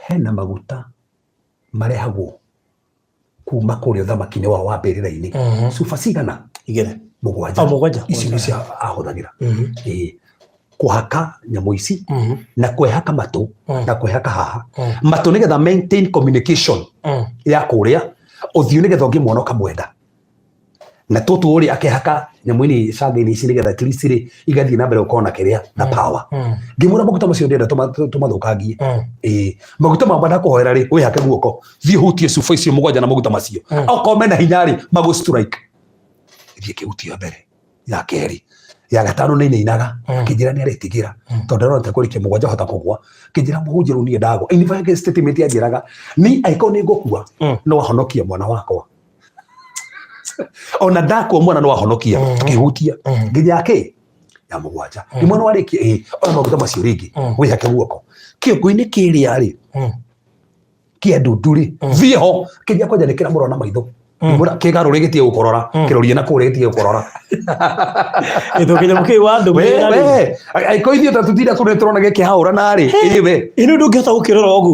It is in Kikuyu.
Hena maguta marehagwo kuma kũrĩa ũthamaki-inĩ wao wa mbĩrĩra-inĩ. Cuba cigana? 2. 7. Oh, 7. Icio nĩcio ahũthagĩra. Ĩĩ. Kũhaka nyamũ ici na kwĩhaka matũ na kwĩhaka haha matũ nĩgetha maintain communication ya kũrĩa ũthiũ, nĩgetha ũngĩmuona ũkamwenda. Na tũtũ rĩ, akehaka nyamũ-inĩ, canga-inĩ ici, nĩgetha at least rĩ igathiĩ na mbere gũkorwo na kĩrĩa na power. Ngĩmwĩra maguta macio ndĩrenda tũmathũkangie. Ĩĩ, maguta makwa ndakũhoera rĩ, wĩhake guoko, thiĩ hutie cuba icio 7 na maguta macio. Okorwo mena hinya rĩ, magũ strike. Thiĩ kĩhutia mbere, ya kerĩ, ya gatano nĩ inainaga. Akĩnjĩra nĩ aretigĩra tondũ arona ta kũrĩkia 7 hota kũgwa. Akĩnjĩra, "Mũhunjia, rĩu niĩ ndagwa." In fact, statement yanjĩraga ni angĩkorwo nĩ ngũkua, no ahonokie mwana wakwa. Ona ndakua, mwana no ahonokia. Tukĩhutia nginya ya kĩ ya 7. Nĩ mwana warĩkia. Ĩ, oya maguta macio rĩngĩ, wĩhake guoko kĩongo-inĩ kĩrĩa rĩ kĩa ndundu rĩ, thiĩ ho kĩria kwanja nĩ kĩramũrora na maitho. Kĩgarũre gĩtige gũkũrora, kĩrorie na kũrĩa gĩtige gũkũrora. Ĩtũ kĩnyamũ kĩu wa ndũmĩra rĩ. We, angĩkorwo ithuĩ ta tũtinda tũrĩ tũrona gĩkĩhaũrana rĩ, ĩ we. Ĩno ndũngĩhota gũkĩrora ũguo.